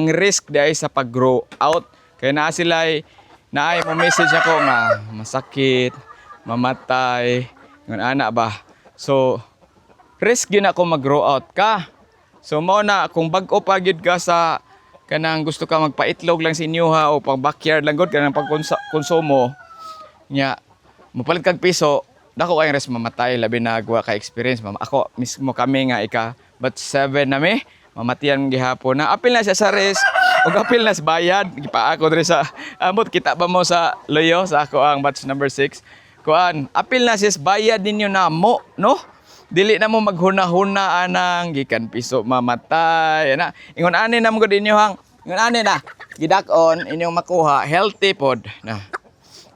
Ang risk diay sa pag-grow out. Kaya naa sila naay mo message ako nga masakit, mamatay, ngun ana ba. So risk gyud ako mag-grow out ka. So mao na kung bag-o pa gyud ka sa kanang gusto ka magpaitlog lang sa inyo ha o pang backyard lang gud, kanang pagkonsumo nya, mopalit kag piso, dako kayong risk mamatay, labi na wa ka experience. Mama, ako mismo, kami nga ika batch 7 na mi, mamatian gihapon na. Apil na siya sa risk ug apil na sa bayad. Gipa ako diri sa amot, kita ba mo sa loyo sa ako ang batch number 6. Kuan, apil na siya sa bayad ninyo na mo, no? Dili na mo maghuna-huna anang gikan piso mamatay ana. Ingon ani na mo gud inyo hang ingon ani na gidak-on inyong makuha, healthy pod na.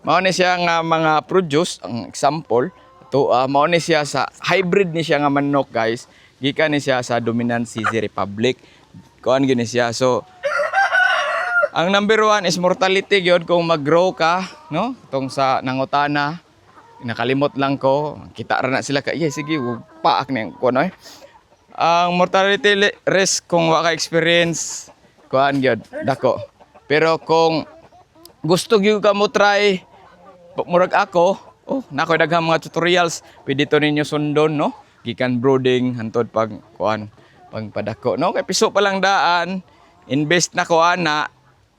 Mao ni siya nga mga produce. Ang example to, mao ni siya sa hybrid ni siya nga manok, guys. Gikan ni siya sa Dominant CZ Republic. Kuan gini siya. So ang number one is mortality gyud kung mag-grow ka, no? Tong sa nangutana, nakalimot lang ko, kita ra na sila ka, yeah, sige, paak ni kuan oy. Ang mortality risk kung wa ka experience, kuan gyud, dako. Pero kung gusto gyud ka mo try, murag ako, oh, nako daghang mga tutorials, pwede to ninyo sundon, no? Gikan brooding hantod pag kuan, pagpadako, no? Kay piso pa lang daan, invest na ko ana,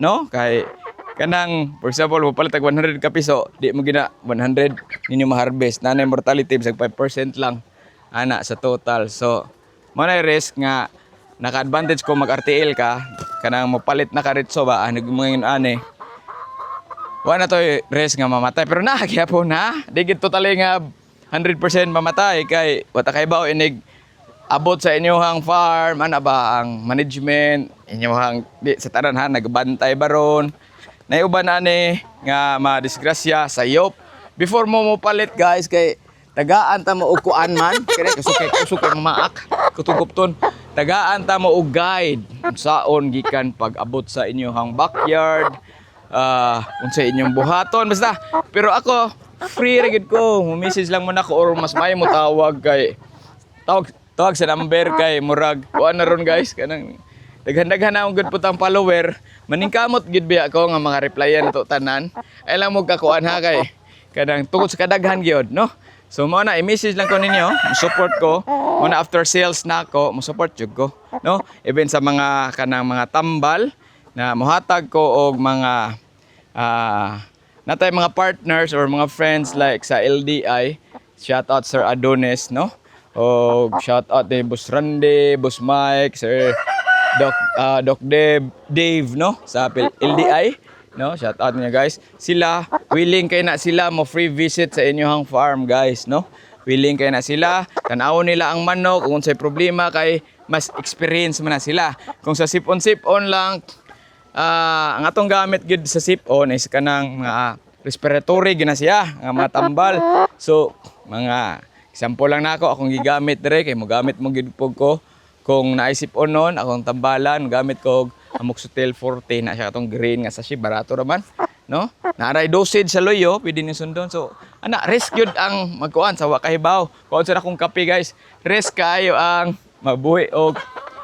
no? Kay kanang for example, mo palit og 100 ka piso, di mo gina 100 ninyo ma-harvest. Nanay mortality bisag 5% lang ana sa total. So, mo na risk nga naka-advantage ko mag RTL ka, kanang mopalit na ka ritso ba, ano mga ani. Wa na to risk nga mamatay, pero na gyapon na. Di gid totally nga 100% mamatay kay wa ta kay bawo inig abot sa inyong farm ana ba, ang management inyong di sa tanan ha, nagbantay baron. Naiuban ani nga madisgrasya sa yop. Before mo mo palit, guys, kay tagaan ta mo og kuan man kani, kusog kusog kay mamaak kutugupton, tagaan ta mo og guide unsaon gikan pag abot sa inyong backyard, unsa inyong buhaton basta. Pero ako, free ra gid ko. Mo message lang mo nako or mas maayo mo tawag, kay tawag tawag sa number, kay murag kuan na ron, guys, kanang daghan-daghan na akong good putang follower, maningkamot gid biya ako nga mga replyan to tanan. Ay lang mo kakuan ha, kay kanang tungod sa kadaghan gyud, no? So mo na i-message lang ko ninyo, support ko mo na. After sales na ako, mo support jud ko, no? Even sa mga kanang mga tambal na mohatag ko og mga natay mga partners or mga friends like sa LDI. Shout out Sir Adonis, no? O shout out ni Boss Randy, Boss Mike, Sir Doc, Doc Dave, Dave, no? Sa LDI, no? Shout out niya, guys. Sila willing kay na sila mo free visit sa inyong farm, guys, no? Willing kay na sila, tan-awon nila ang manok kung unsay problema, kay mas experience man na sila. Kung sa sip-on sip-on lang, ang atong gamit gid sa sip-on is kanang mga respiratory gina siya nga mga tambal. So mga example lang nako akong gigamit dire, kay mo gamit mo gid pug ko kung naay sip-on nun, akong tambalan, gamit ko og Amoxotil 40 na siya, atong green nga sachet, barato raman, no? Naaray dosage sa loyo, pwede ni sundon. So ana, risk gyud ang magkuan sa wa kahibaw. Kuan sa akong kape, guys, risk kayo ang mabuhi og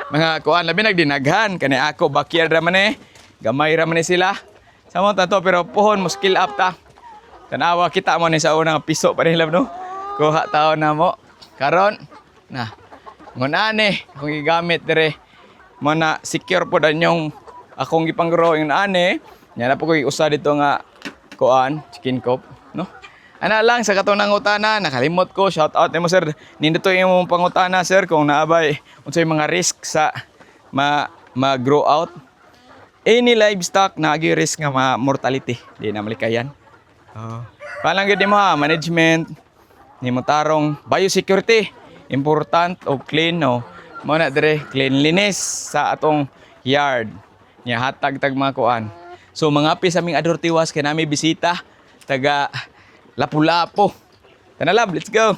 mga kuan, labi nagdinaghan. Kani ako, backyard ra man eh, gamay ra man ni sila sa mo to, pero pohon mo skill up ta. Tanawa, kita mo ni sa unang piso pa nila, no? Kuha taon na mo karon na ngunane akong gigamit dire mo na secure po dan yung akong gipang-grow yung ane nya na po ko usa dito nga kuan, chicken coop, no? Ana lang sa katong nangutana, nakalimot ko. Shout out nimo, sir. Nindot yung pangutana, sir, kung naabay unsay mga risk sa ma ma-grow out. Any livestock naagi risk nga ma mortality, di na malikayan. Oh. Palang gid mo ha, management nimo, tarong, biosecurity important o clean, no? Mo na dire cleanliness sa atong yard nya, hatag tag mga kuan. So mga sa aming adortiwas kay nami bisita taga Lapu-Lapu. Tanalab, let's go.